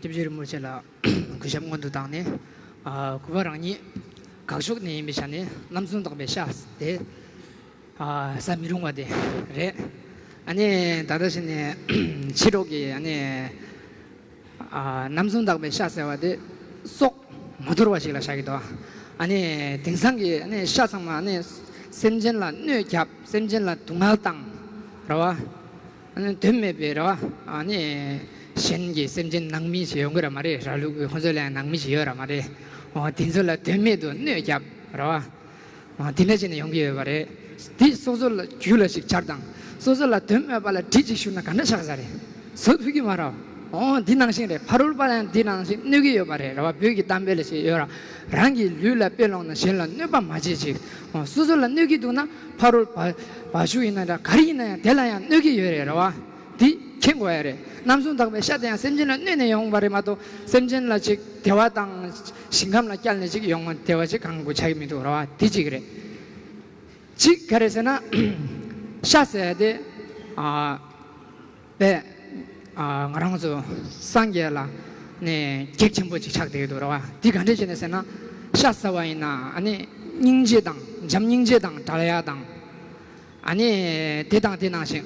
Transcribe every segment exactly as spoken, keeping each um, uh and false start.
སྐྱབས་རྗེ་རིན་པོ་ཆེ་ལ་གུས་ཞབས་སྔོན་དུ་བཏང་ནས། ཨ། གུས་པ་རང་ཉིད་དགག་ཕྱོགས་ནས་ཡིན་པའི་ཆ་ནས་རྣམ་གསུམ་དག་པའི་ཤ་དེ། ཨ། ཟ་མི་རུང་བ་དེ་རེད། ཨ་ནི་ད་ལྟ་ཕྱིན་ནས་ཕྱི་རོགས་ཀྱི་ཨ་ནི། ཨ། རྣམ་གསུམ་དག་པའི་ཤ་ཟེར་བ་དེ་སྲོག་མ་དོར་བ་ཞིག་ལ་བཞག་གི་འདུག་ཨ་ནི་དེང་སང་གི་ཨ་ནི་ཤ་ཚང་མ་ཨ་ནི་སེམས་ཅན་ལ་གནོད་བརྒྱབ། སེམས་ཅན་ལ་སྡུག་བསྔལ་བཏང་། རེད་བ། ཨ་ནི་དོན་མེད་པའི་རེད་བ། ཨ་ནི་གཞན་གྱི་སེམས་ཅན་ནང་མི་ཞིག་ཡོང་གི་རེད་མ་རེད། ར་ལུག་གི་ཁོ་ཚོ་ལ་ཡང་ནང་མི་ཞིག་ཡོད་རེད་མ་རེད། འོ། དེ་ཚོ་ལ་དོན་མེད་དུ་གནོད་བརྒྱབ། རེད་བ། འོ། དེ་འདྲ་བྱས་ནས་ཡོང་གི་ཡོད་པ་རེད། དེ་སོ་སོ་ལ་རྒྱུད་ལ་ཞིག་འཆར་དང་། སོ་སོ་ལ་དོན་མེད་པ་ལ་གྲི་གཅིག་གཞུས་ན་ག་འདྲ་ཆགས་ས་རེད། བཟོ་ཐུབ་ཀྱི་མ་རེད། འོ། འདི་ནང་བཞིན་རེད། ཕ་རོལ་པ་ལ་ཡང་འདི་ནང་བཞིན་གནོད་ཀྱི་ཡོད་པ་རེད། རེད་བ། བོད་ཀྱི་གཏམ་དཔེ་ལ་ཞིག་ཡོད་ར། རང་གི་ལུས་ལ་དཔེ་ལོངས་ན་གཞན་ལ་གནོད་པ་མ་བྱེད་ཅིག། འོ། སོ་སོ་ལ་གནོད་ཀྱི་འདུག་ན་ཕ་རོལ་བ་བ་ཕྱུགས་ཡིན་ན་འདྲ། ག་རེ་ཡིན་ན་ཡང་དེ་ལ་ཡང་གནོད་ཀྱི་ཡོད་རེད། རེད་བ། འདི་མཁྱེན་དགོས་ཡ་རེད། རྣམ་གསུམ་དག་པའི་ཤ་དེ་ཡང་སེམས་ཅན་ལ་གནོད་ནས་ཡོང་བ་རེད་མ་གཏོགས། སེམས་ཅན་ལ་ཅིག་བདེ་བ་དང་ཞིང་ཁམས་ལ་བསྐྱལ་ནས་ཅིག་ཡོང་བ་བདེ་བ་ཅིག་གང་དགོས་ཆགས་ཀྱི་མི་འདུག། རེད་བ། འདི་གཅིག་རེད། གཅིག་ག་རེ་ཟེར་ན། ཤ་ཟེར་ཡ་དེ། ཨ། པས། ཨ། ང་རང་ཚོ་སངས་རྒྱས་ལ་ནས་གེགས་ཆེན་པོ་ཅིག་ཆགས་བསྡད་ཀྱི་འདུག། རེད་བ། འདི་ག་འདྲས་བྱས་ནས་ཟེར་ན། ཤ་ཟ་བ་ཡིན་ན་ཨ་ནི་སྙིང་རྗེ་དང་། བྱམས་སྙིང་རྗེ་དང་བྲལ་ཡ་དང་། ཨ་ནི་དེ་དང་དེ་ནང་བཞིན་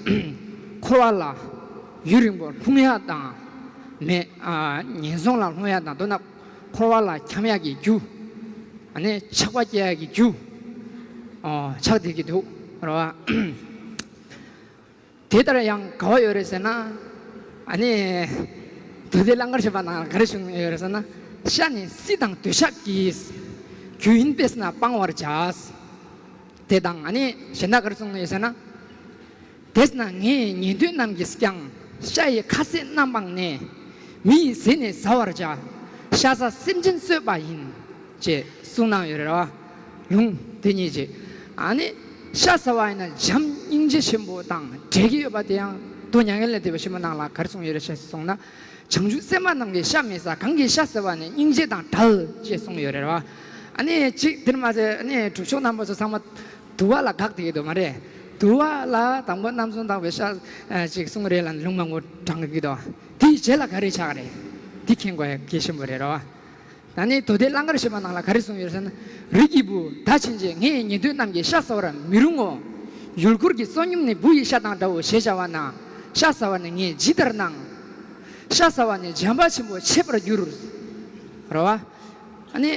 འཁོར་བ་ལ་ཡུན་རིང་པོ་ལྷུང་ཡ་དང་། མེད། ཨ། ངན་སོང་ལ་ལྷུང་ཡ་དང་། མདོར་ན་འཁོར་བ་ལ་འཁྱམ་ཡ་གི་རྒྱུ། ཨ་ནི་ཆགས་པ་སྐྱེ་ཡ་གི་རྒྱུ། ཨོ། ཆགས་བསྡད་ཀྱི་འདུག། རེད་བ། དེ་ལྟར་ཡང་ག་བ་ཡོད་རེད་ཟེར་ན། ཨ་ནི་མདོ་སྡེ་ཀླན་ཀར་བཞི་པ་ནང་ལ་ག་རེ་གསུངས་ཡོད་རེད་ཟེར་ན། ཤ་ནི་སྲི་དང་འདོད་ཆགས་ཀྱི། རྒྱུ་ཡིན་པས་ན་སྤང་བར་བྱ། དེ་དང་། ཨ་ནི་གཞན་དག་ག་རེ་གསུངས་ཡོད་ཟེར་ན། དེས་ན་ངས་ཉན་ཐོས་རྣམས་ཀྱིས་ཀྱང་། ཤ་ཡི་ཁ་ཟས་རྣམ་སྤངས་ནས། མི་ཡི་ཟས་ནི་བཟའ་བར་བྱ། ཤ་ཟ་སེམས་ཅན་གསོད་པ་ཡིན། ཅེས་གསུངས་གནང་ཡོད་རེད་བ། ལུང་དེ་ཉིད་ཅེས། ཨ་ནི་ཤ་ཟ་བ་ཡིན་ན་བྱམས་སྙིང་རྗེ་ཆེན་པོ་དང་འབྲེལ་གྱི་ཡོད་པ་དེ་ཡང་མདོ་མྱ་ངན་ལས་འདས་པའི་ཕྱི་མ་ནང་ལ་ག་རེ་གསུངས་ཡོད་རེད་ཅེས་གསུངས་ན། བྱང་ཆུབ་སེམས་དཔའ་རྣམས་ཀྱིས་ཤ་མི་ཟ། གང་གིས་ཤ་ཟ་བ་ནི་སྙིང་རྗེ་དང་བྲལ། ཅེས་གསུངས་ཡོད་རེད་བ། ཨ་ནི་གཅིག་དེར་མ་ཟད། ཨ་ནི་གྲུབ་ཆོག་རྣམ་པ་ཚོ་ཚང་མ་དུ་བ་ལ་དགག་བསྡད་ཀྱི་འདུག་མ་རེད། དུ་བ་ལ་དང་པོ་རྣམ་གསུམ་དག་པའི་ཤ་ཅིག་གསུངས་རེད་ལ་ལུང་མང་པོ་དྲངས་ཀྱི་འདུག། དེའི་རྗེས་ལ་ག་རེ་ཆགས་རེད། དེ་མཁྱེན་དགོས་ཡ་གལ་ཆེན་པོ་རེད། རེད་བ། ད་ནི་མདོ་སྡེ་ཀླན་ཀར་བཞི་པ་ནང་ལ་ག་རེ་གསུངས་ཡོད་ཟེར་ན། རིགས་ཀྱི་བུ་ད་ཕྱིན་ཆད་ངས་ཉན་ཐོས་རྣམས་ཀྱིས་ཤ་ཟ་བར་མི་རུང་ངོ་། ཡུལ་འཁོར་གྱི་བསོད་སྙོམས་ནི་བུ་ཡི་ཤ་དང་འདྲའོ་ཞེས་བྱ་བ་ན། ཤ་ཟ་བ་ནི་ངས་ཇི་ལྟར་སྣང་། ཤ་ཟ་བ་ནི་བྱམས་པ་ཆེན་པོ་འཆད་པར་འགྱུར། རེད་བ། ཨ་ནི་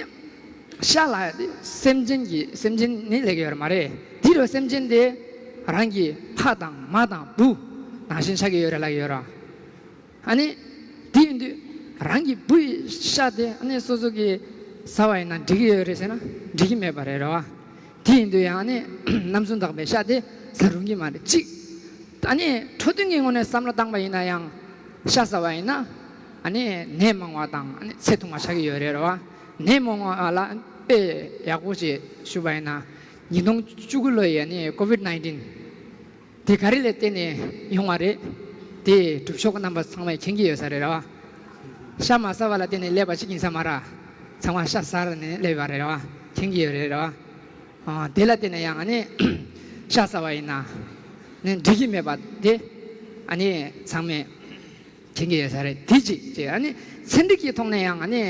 ཤ་ལ་སེམས་ཅན་གྱི། སེམས་ཅན་ནི་ལབ་ཀྱི་ཡོད་རེད་མ་རེད། དེ་རུ་སེམས་ཅན་དེ་རང་གི་ཕ་དང་མ་དང་བུ་ནང་བཞིན་ཆགས་ཀྱི་ཡོད་རེད་ལབ་ཀྱི་ཡོད་རེད། ཨ་ནི་དེ་ཡིན་དུས་རང་གི་བུ་ཡི་ཤ་དེ་ཨ་ནི་སོ་སོ་གིས་ཟ་བ་ཡིན་ན་འགྲིག་གི་ཡོད་རེད་ཟེར་ན་འགྲིག་གི་མེད་པ་རེད། རེད་བ། དེ་ཡིན་དུས་ཡང་ཨ་ནི་རྣམ་གསུམ་དག་པའི་ཤ་དེ་ཟ་རུང་གི་མ་རེད། གཅིག། ཨ་ནི་འཕྲོད་བསྟེན་གྱི་ངོས་ནས་བསམ་བློ་བཏང་པ་ཡིན་ན་ཡང་། ཤ་ཟ་བ་ཡིན་ན་ཨ་ནི་ནད་མང་བ་དང་། ཨ་ནི་ཚེ་ཐུང་བ་ཆགས་ཀྱི་ཡོད་རེད། རེད་བ། ནད་མང་བ་ལ་དཔེ་ཡག་པོ་ཅིག་ཞུ་བ་ཡིན་ན། ཉིས་སྟོང་བཅུ་དགུ་ལོ་ཡི་ཨ་ནི་ཀོ་ཝིཌ་ནའིན་ཊིན་དེ་ག་རེ་ལ་བརྟེན་ནས་ཡོང་བ་རེད། དེ་གྲུབ་ཆོག་རྣམ་པ་ཚང་མས་མཁྱེན་གྱི་ཡོད་ས་རེད། རེད་བ། ཤ་མ་ཟ་བ་ལ་བརྟེན་ནས་སླེབས་པ་ཅིག་ཡིན་ས་མ་རེད། ཚང་མ་ཤ་ཟ་ནས་སླེབས་པ་རེད། རེད་བ། མཁྱེན་གྱི་ཡོད་རེད། རེད་བ། ཨ། དེ་ལ་བརྟེན་ནས་ཡང་ཨ་ནི་ཤ་ཟ་བ་ཡིན་ན་ནི་འགྲིག་གི་མེད་པ་དེ་ཨ་ནི་ཚང་མས་མཁྱེན་གྱི་ཡོད་ས་རེད། དེ་གཅིག་བྱས། ཨ་ནི་ཚན་རིག་གི་ཐོག་ནས་ཡང་ཨ་ནི་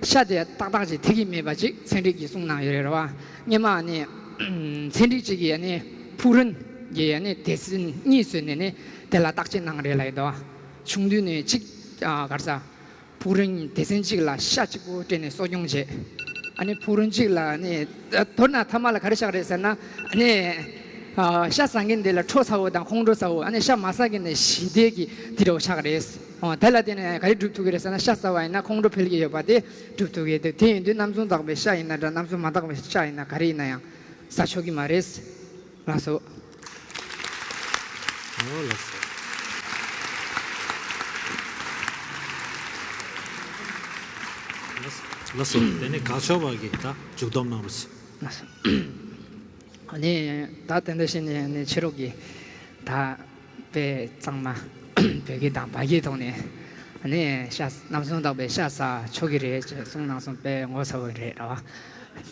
ཤ་དེ་ཏག་ཏག་ཅིག་འཐད་ཀྱི་མེད་པ་ཅིག་ཚན་རིག་གིས་གསུངས་གནང་ཡོད་རེད། རེད་བ། སྔོན་མ་ཨ་ནི་ཚན་རིག་ཅིག་གིས་ཨ་ནི་ཕུག་རོན་གྱི་ཨ་ནི་སྡེ་ཚན་གཉིས་བཟོས་ནས་ནི་དེ་ལ་བརྟག་དཔྱད་གནང་རེད་ལབ་ཡོད་དོ། ཆུང་དུས་ནས་གཅིག། ཨ། ག་རེ་ཟ། ཕུག་རོན་སྡེ་ཚན་གཅིག་ལ་ཤ་གཅིག་པོ་སྤྲད་ནས་གསོ་སྐྱོང་བྱས། ཨ་ནི་ཕུག་རོན་གཅིག་ལ་ནི། མདོར་ན་མཐའ་མ་ལ་ག་རེ་ཆགས་རེད་ཟེར་ན། ཨ་ནི། ཨ། ཤ་ཟ་མཁན་དེ་ལ་ཁྲོ་ཚ་བོ་དང་ཁོང་ཁྲོ་ཚ་བོ། ཨ་ནི་ཤ་མ་ཟ་མཁན་དེ་ཞི་བདེ་གི་དེ་འདྲ་བོ་ཆགས་རེད། འོ། དེ་ལ་བརྟེན་ནས་ག་རེ་སྒྲུབ་ཐུབ་ཀྱི་རེད་ཟེར་ན། ཤ་ཟ་བ་ཡིན་ན་ཁོང་ཁྲོ་འཕེལ་གྱི་ཡོད་པ་དེ་སྒྲུབ་ཐུབ་ཀྱི་འདུག། དེ་ཡིན་དུས་རྣམ་གསུམ་དག་པའི་ཤ་ཡིན་ན་འདྲ། རྣམ་གསུམ་མ་དག་པའི་ཤ་ཡིན་ན་ག་རེ་ཡིན་ན་ཡང་ཟ་ཆོག་གི་མ་རེད། ལགས་སོ། ཨོ། ལགས་སོ། ལགས་སོ། ལགས་སོ། དེ་ནས་དགག་ཕྱོགས་པ་གིས་ད་མཇུག་སྡོམ་གནང་རོགས་ཞུ། ལགས་སོ། ཨ་ནི་ད་དེ་འདྲ་བྱས་ནས་ནི་ཕྱི་རོགས་ཀྱི་ད་དཔེ་གཙང་མ་བོད་སྐད་དང་བར་སྐད་ཐོག་ནས། ཨ་ནི་ཤ། རྣམ་གསུམ་དག་པའི་ཤ་ཟ་ཆོག་གི་རེད་ཅེས་གསུངས་གནང་སོང་། དཔེ་ངོ་ཚ་བོ་རེད། རེད་བ།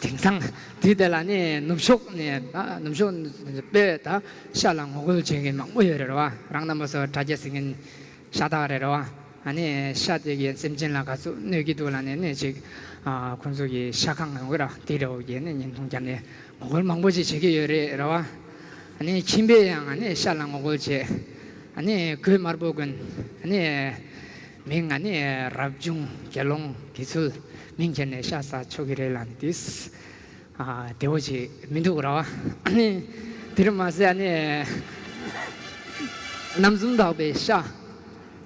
དེང་སང་དུས་དེ་ལ་ནི་ནུབ་ཕྱོགས་ནས། ཨ། ནུབ་ཕྱོགས་དཔེ་ད་ཤ་ལ་ངོ་རྒོལ་བྱེད་མཁན་མང་པོ་ཡོད་རེད་བ། རང་རྣམ་པ་ཚོ་དྲ་རྒྱ་ཟིན་མཁན་ཤ་སྟག་རེད་བ། ཨ་ནི་ཤ་དེ་གིས་སེམས་ཅན་ལ་ག་ཚོད་གནོད་ཀྱི་འདུག་ལབ་ནས་ནི་ཅིག་ཨ་ཁོང་ཚོ་གི་ཤ་ཁང་ཡོང་གི་ར་དེ་འདྲ་བོ་གི་ནི་བརྙན་ཐུང་བརྒྱབ་ནས་ངོ་རྒོལ་མང་པོ་ཅིག་བྱེད་ཀྱི་ཡོད་རེད་ར་བ། ཨ་ནི་ཁྱིམ་པས་ཡང་ཨ་ནི་ཤ་ལ་ངོ་རྒོལ་བྱས། ཨ་ནི་གོས་དམར་པོ་གོན། ཨ་ནི་མིང་ཨ་ནི་རབ་བྱུང་དགེ་སློང་དགེ་ཚུལ་མིང་ཁྱེར་ནས་ཤ་ཟ་ཆོག་གི་རེད་ལབ་ནས་དེ། ཨ་བདེ་བོ་ཅིག་མི་འདུག་ར་བ། ཨ་ནི་དེར་མ་ཟད་ཨ་ནི་རྣམ་གསུམ་དག་པའི་ཤ་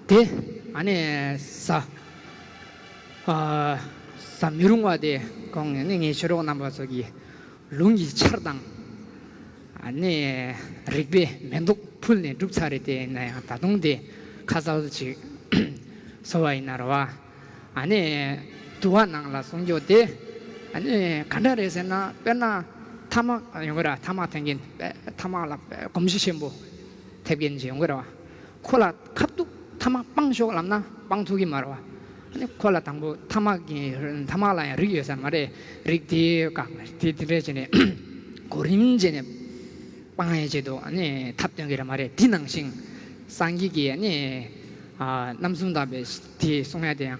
དེ་ཨ་ནི་ཟ་ཨ་ཟ་མི་རུང་བ་དེ་ཁོང་ཨ་ནི་ངའི་ཆོས་གྲོགས་རྣམ་པ་ཚོ་གིས་ལུང་གི་ཆར་དང་ཨ་ནི་རིག་པའི་མེ་ཏོག་ཕུལ་ནས་བསྒྲུབས་ཚར་རེད། དེ་ཡིན་ན་ཡང་ད་དུང་དེ་ཁ་གསལ་ཅིག་བཟོ་བ་ཡིན་ན་ར་བ། ཨ་ནི་དུ་བ་ནང་ལ་གསུང་རྒྱུ་དེ་ཨ་ནི་ག་འདྲ་རེད་ཟེར་ན། དཔེར་ན་ཐ་མག་ཡོང་གི་ར། ཐ་མག་འཐེན་མཁན་དཔེ་ཐ་མག་ལ་དཔེ་གོམས་གཤིས་ཆེན་པོ་ཐེབས་མཁན་ཅིག་ཡོང་གི་ར་བ། ཁོ་ལ་ཁ་ཐུག་ཐ་མག་སྤང་ཤོག་ལབ་ན་སྤང་ཐུབ་ཀྱི་མ་རེད་བ། ཨ་ནི་ཁོ་ལ་དང་པོ་ཐ་མག་གི་ཐ་མག་ལ་ཡང་རིགས་ཡོད་ས་མ་རེད། རིགས་དེ་བཀག་དེ་དེ་འདྲས་བྱས་ནས་གོ་རིམ་བྱས་ནས་སྤང་ཡས་ཆེད་དུ་ཨ་ནི་ཐབས་སྟོན་གྱི་རེད་མ་རེད། དེ་ནང་བཞིན་སངས་རྒྱས་ཀྱིས་ཨ་ནི་ཨ་རྣམ་གསུམ་དག་པའི་དེ་གསུང་ཡ་དེ་ཡང་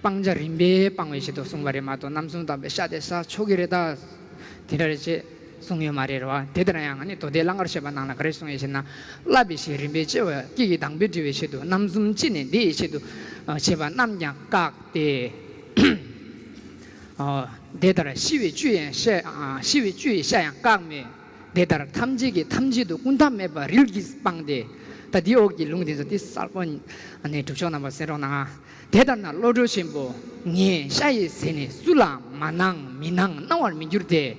སྤང་བྱ་རིམ་པས་སྤང་བའི་ཆེད་དུ་གསུངས་པ་རེད་མ་གཏོགས། རྣམ་གསུམ་དག་པའི་ཤ་དེ་ཟ་ཆོག་གི་རེད་ད། དེ་འདྲ་རེད་ཅེས་གསུངས་ཡོད་མ་རེད་ར་བ། དེ་ལྟར་ཡང་ཨ་ནི་མདོ་སྡེ་ཀླན་ཀར་བཤད་པ་ནང་ལ་ག་རེ་གསུངས་ཡོད་ཟེར་ན། བསླབ་པའི་གཞི་རིམ་པས་དཔྱད་པ་སྐྱེ་གི་དང་པོས་འབྲེལ་བའི་ཆེད་དུ། རྣམ་གསུམ་ཅི་ནས་འདི་ཡི་ཆེད་དུ་བྱེད་པ་རྣམས་ཀྱང་བཀག་སྟེ། དེ་ལྟར་ཤི་བའི་བཅུད་ཡང་ཤ་ཤི་བའི་བཅུད་ཡི་ཤ་ཡང་བཀག་མོད། དེ་ལྟར་ཐམས་ཅད་ཀྱི་ཐམས་ཅད་དུ་ཀུན་ཐ་མལ་པ་རིལ་གྱིས་སྤངས་ཏེ། ད་འདི་འོག་གི་ལུང་དེ་ཚོ་དེ་གསལ་པོ་ཨ་ནི་སྒྲུབ་ཕྱོགས་རྣམ་པ་གསན་རོགས་གནང་ཨ། དེ་ལྟར་ན་བློ་གྲོས་ཆེན་པོ་ངས་ཤ་ཡི་ཟས་ནི་སུ་ལའང་མ་གནང་མི་གནང་གནང་བར་མི་འགྱུར་ཏེ།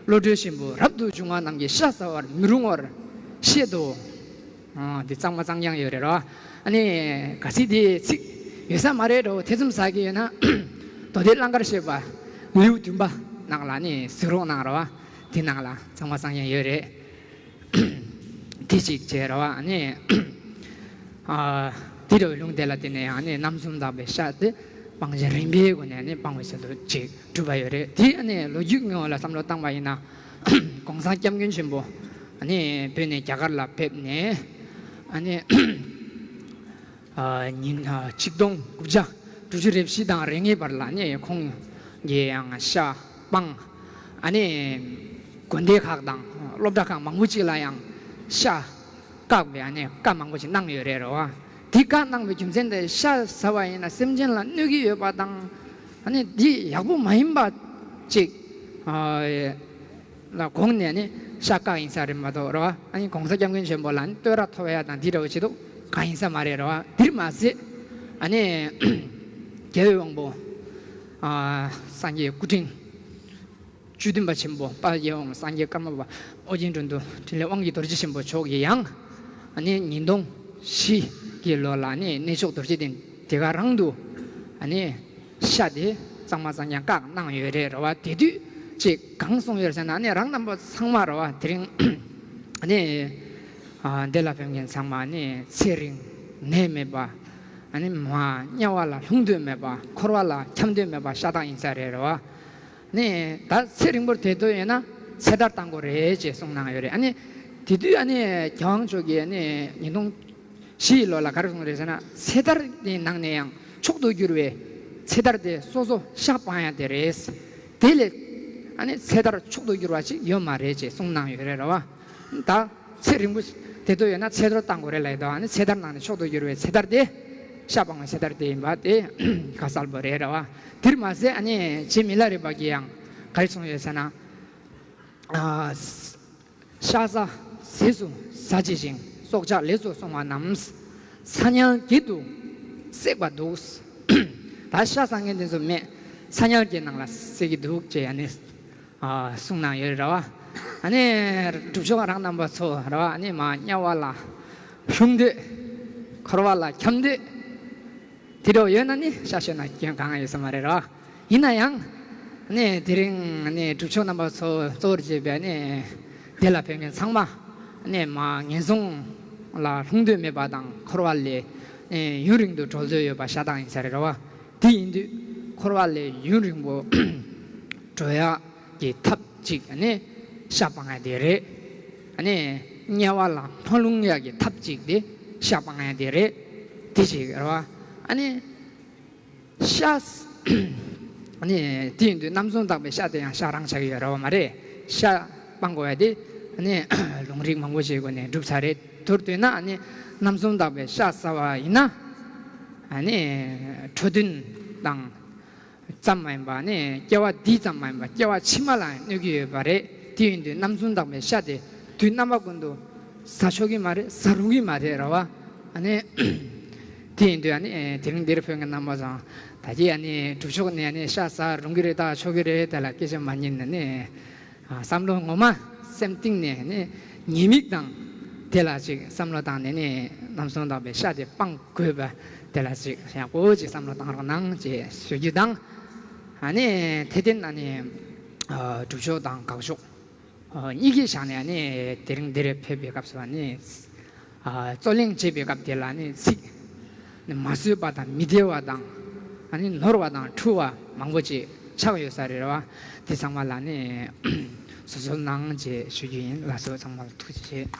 བློ་གྲོས་ཆེན་པོ་རབ་ཏུ་བྱུང་བ་རྣམས་ཀྱིས་ཤ་ཟ་བར་མི་རུང་བར་བཤད་དོ། ཨ་འདི་གཙང་མ་གཙང་རྐྱང་ཡོད་རེད་རོ། ཨ་ནི་ག་ཚིག་དེ་ཚིག་ཡོད་ས་མ་རེད་རོ། ཐེ་ཚོམ་ཟ་གི་ཡོད་ན་མདོ་སྡེ་ཀླན་ཀར་བཤད་པ་ལེའུ་བདུན་པ་ནང་ལ་ནི་གཟིགས་རོགས་གནང་རོ། དེ་ནང་ལ་གཙང་མ་གཙང་རྐྱང་ཡོད་རེད། དེ་གཅིག་བྱས་ར་བ། ཨ་ནི་ཨ་དེ་འདྲ་བའི་ལུང་དེ་ལ་བརྟེན་ནས་ཨ་ནི་རྣམ་གསུམ་དག་པའི་ཤ་དེ་སྤང་བྱ་རིམ་པའི་སྒོ་ནས་ཨ་ནི་སྤང་བའི་ཆེད་དུ་གཅིག་གྲུབ་པ་ཡོད་རེད། དེ་ཨ་ནི་ལོ་རྒྱུས་ངོས་ལ་བསམ་བློ་བཏང་བ་ཡིན་ན། གོང་ས་སྐྱབས་མགོན་ཆེན་པོ་ཨ་ནི་བོད་ནས་རྒྱ་གར་ལ་ཕེབས་ནས་ཨ་ནི། ཨ་ཉིན་ཨ་ཆིག་སྟོང་དགུ་བརྒྱ་དྲུག་ཅུ་རེ་བཞི་དང་རེ་ལྔའི་བར་ལ་ནི་ཁོང་གིས་ཡང་ཤ་སྤང་། ཨ་ནི་དགོན་སྡེ་ཁག་དང་སློབ་གྲྭ་ཁག་མང་པོ་ཅིག་ལ་ཡང་ཤ་བཀག་པའི་ཨ་ནི་བཀའ་མང་པོ་ཅིག་གནང་ཡོད་རེད་རོ། དེ་བཀའ་གནང་བའི་རྒྱུ་མཚན་དེ་ཤ་ཟ་བ་ཡིན་ན་སེམས་ཅན་ལ་གནོད་ཀྱི་ཡོད་པ་དང་། ཨ་ནི་འདི་ཡག་པོ་མ་ཡིན་པ་ཅིག་ཨ། ལ་དགོངས་ནས་ནི་ཤ་བཀག་ཡིན་ས་རེད་མ་གཏོགས་རོ། ཨ་ནི་གོང་ས་སྐྱབས་མགོན་ཆེན་པོ་ལ་ནི་བསྟོད་ར་ཐོབ་ཡ་དང་འདི་འདྲ་བོ་བྱེད་དུ་གང་ཡིན་ས་མ་རེད་རོ། འདིར་མ་ཟད་ཨ་ནི་རྒྱལ་བའི་དབང་པོ་ཨ་སངས་རྒྱས་སྐུ་ཕྲེང་བཅུ་བདུན་པ་ཆེན་པོ་དཔལ་རྒྱལ་དབང་སངས་རྒྱས་ཀརྨ་པ་ཨོ་རྒྱན་འགྲོ་འདུལ་འཕྲིན་ལས་དབང་གི་རྡོ་རྗེ་ཆེན་པོ་མཆོག་གིས་ཡང་ཨ་ནི་ཉིས་སྟོང་བཞི་གི་ལོ་ལ་ནི་གནས་མཆོག་རྡོ་རྗེ་གདན་དེ་ག་རང་དུ་ཨ་ནི། ཤ་དེ་གཙང་མ་གཙང་རྐྱང་བཀག་གནང་ཡོད་རེད་ར་བ། དེ་དུས་ཅིག་གང་གསུངས་ཡོད་ཟེར་ན་ནི་རང་རྣམ་པ་ཚང་མ་ར་བ་དེ་རིང་ནི་ཨ་འདི་ལ་ཕེབས་མཁན་ཚང་མ་ནི་ཚེ་རིང་ནད་མེད་པ། ཨ་ནི་མ་དམྱལ་བ་ལ་ལྷུང་འདོད་མེད་པ། འཁོར་བ་ལ་འཁྱམས་འདོད་མེད་པ་ཤ་སྟག་ཡིན་ས་རེད་ར་བ། ནི་ད་ཚེ་རིང་པོར་བསྡད་འདོད་ཡོད་ན་ཚེ་ཐར་བཏང་དགོས་རེད་ཅེས་གསུངས་གནང་ཡོད་རེད། ཨ་ནི་དེ་དུས་ཨ་ནི་རྒྱལ་དབང་མཆོག་གིས་ཨ་ནི་ཉིས་སྟོང་བཞི་ཡི་ལོ་ལ་ག་རེ་གསུངས་རེད་ཟེར་ན། ཚེ་ཐར་དེའི་ནང་ནས་ཡང་མཆོག་ཏུ་གྱུར་བའི་ཚེ་ཐར་དེ་སོ་སོ་ཤ་སྤང་ཡ་དེ་རེད། དེ་ལས་ཨ་ནི་ཚེ་ཐར་མཆོག་ཏུ་གྱུར་བ་ཅིག་ཡོད་མ་རེད་ཅེས་གསུངས་གནང་ཡོད་རེད་ར་བ། ད་ཚེ་རིང་པོ་བསྡད་འདོད་ཡོད་ན་ཚེ་ཐར་བཏང་དགོས་རེད་ལབ་ཡོད་དོ། ཨ་ནི་ཚེ་ཐར་ནང་ནས་མཆོག་ཏུ་གྱུར་བའི་ཚེ་ཐར་དེ་ཤ་སྤང་བའི་ཚེ་ཐར་དེ་ཡིན་པ་དེ་ཁ་གསལ་པོ་རེད་ར་བ། དེར་མ་ཟད་ཨ་ནི་རྗེ་མི་ལ་རས་པ་གིས་ཡང་ག་རེ་གསུངས་ཡོད་ཟེར་ན། ཨ། ཤ་ཟ་ཟས་སུ་ཟ་བྱེད་ཅིང་སྲོག་ཆགས་ལས་སུ་སོང་བ་རྣམས་ཚ་དམྱལ་བརྒྱད་དུ་བསྲེགས་པ་འདུག་ད་ཤ་ཟ་མཁན་དེ་ཚོ་མེད་ཚ་དམྱལ་གྱི་ནང་ལ་བསྲེགས་ཀྱི་འདུག་ཅེས་ཨ་ནི་ཨ་གསུངས་གནང་ཡོད་རེད་ར་བ། ཨ་ནི་སྒྲུབ་མཆོག་རང་རྣམ་པ་ཚོ་ར་བ། ཨ་ནི་མ་དམྱལ་བ་ལ་ལྷུང་འདོད། འཁོར་བ་ལ་འཁྱམས་འདོད། དེ་འདྲ་ཡོད་ན་ནི་ཤ་ཤོད་ན་སྐྱོན་གང་ཡོད་ས་མ་རེད་རོ། ཡིན་ན་ཡང་ནི་དེ་རིང་ནི་སྒྲུབ་མཆོག་རྣམ་པ་ཚོ་གཙོ་བོར་བྱས་པའི་ནི་དེ་ལ་ཕེབས་མཁན་ཚང་མ་ནི་མ་ངན་སོང་ལ་ལྷུང་འདོད་མེད་པ་དང་། འཁོར་བ་ལས་ནི་ཡུན་རིང་དུ་གྲོལ་འདོད་ཡོད་པ་ཤ་སྟག་ཡིན་ས་རེད་རོ། དེ་ཡིན་དུས་འཁོར་བ་ལས་ཡུན་རིང་པོ་གྲོལ་ཡག་གི་ཐབས་གཅིག་ནི་ཤ་སྤང་ཡ་དེ་རེད། ནི་དམྱལ་བ་ལ་མ་ལྷུང་ཡག་གི་ཐབས་གཅིག་དེ་ཤ་སྤང་ཡ་དེ་རེད། དེ་གཅིག་རེད་བ། ཨ་ནི་ཤ། ཨ་ནི་དེ་ཡིན་དུས་རྣམ་གསུམ་དག་པའི་ཤ་དེ་ཡང་ཤ་རང་ཆགས་ཀྱི་ཡོད་རེད་བ་མ་རེད། ཤ་སྤང་དགོས་ཡ་དེ་ཨ་ནི་ལུང་རིགས་མང་པོ་ཞིག་སྒོ་ནས་གྲུབ་ཚར་རེད། མདོར་བསྡུས་ན་ཨ་ནི་རྣམ་གསུམ་དག་པའི་ཤ་ཟ་བ་ཡིན་ན་ཨ་ནི་འགྲོ་དོན་དང་ཙམ་མ་ཡིན་པ་ནི་སྐྱེ་བ་འདིའི་ཙམ་མ་ཡིན་པ་སྐྱེ་བ་ཕྱི་མ་ལ་ཡང་གནོད་ཀྱི་ཡོད་པ་རེད། དེ་ཡིན་དུས་རྣམ་གསུམ་དག་པའི་ཤ་དེ་དུས་རྣམ་པ་ཀུན་ཏུ་ཟ་ཆོག་གི་མ་རེད། ཟ་རུང་གི་མ་རེད་ར་བ། ཨ་ནི་དེ་ཡིན་དུས་ཨ་ནི་དེ་རིང་འདིར་ཕེབས་མཁན་རྣམ་པ་ཚང་ད་ཀྱི་ཨ་ནི་སྒྲུབ་ཕྱོགས་ནས་ཨ་ནི་ཤ་ཟ་རུང་གི་རེད་ད་ཆོག་གི་རེད་དེ་ལ་སྐད་ཆ་མ་ཉན་ནས་ནི། ཨ། བསམ་བློ་ངོ་མ་སེམས་གཏིང་ནས་ནི་ཉེས་དམིགས་དང་དེ་ལ་ཅིག་བསམ་བློ་བཏང་ནས་ནི་རྣམ་གསུམ་དག་པའི་ཤ་དེ་སྤང་དགོས་པ་དེ་ལ་ཅིག་ཡག་པོ་ཅིག་བསམ་བློ་བཏང་རོགས་གནང་ཅེས་ཞུ་རྒྱུ་དང་། ཨ་ནི་དེ་བརྟེན་ཨ་ནི་ཨ་སྒྲུབ་ཕྱོགས་དང་དགག་ཕྱོགས་ཨ་གཉིས་ཀྱི་ཆ་ནས་ཨ་ནི་དེ་རིང་འདིར་ཕེབས་པའི་སྐབས་སུ་ཨ་ནི། ཨ། རྩོད་གླེང་བྱེད་པའི་སྐབས་དེ་ལ་ནི་ཚིག་ནི་མ་བཟོད་པ་དང་མི་བདེ་བ་དང་ཨ་ནི་ནོར་བ་དང་འཁྲུལ་བ་མང་པོ་ཅིག་ཆགས་ཡོད་ས་རེད་བ། དེ་ཚང་མ་ལ་ནི་བཟོད་གསོལ་གནང་ཅེས་ཞུ་རྒྱུ་ཡིན། ལགས་སོ། ཚང་མ་ལ་ཐུགས་རྗེ་ཆེ།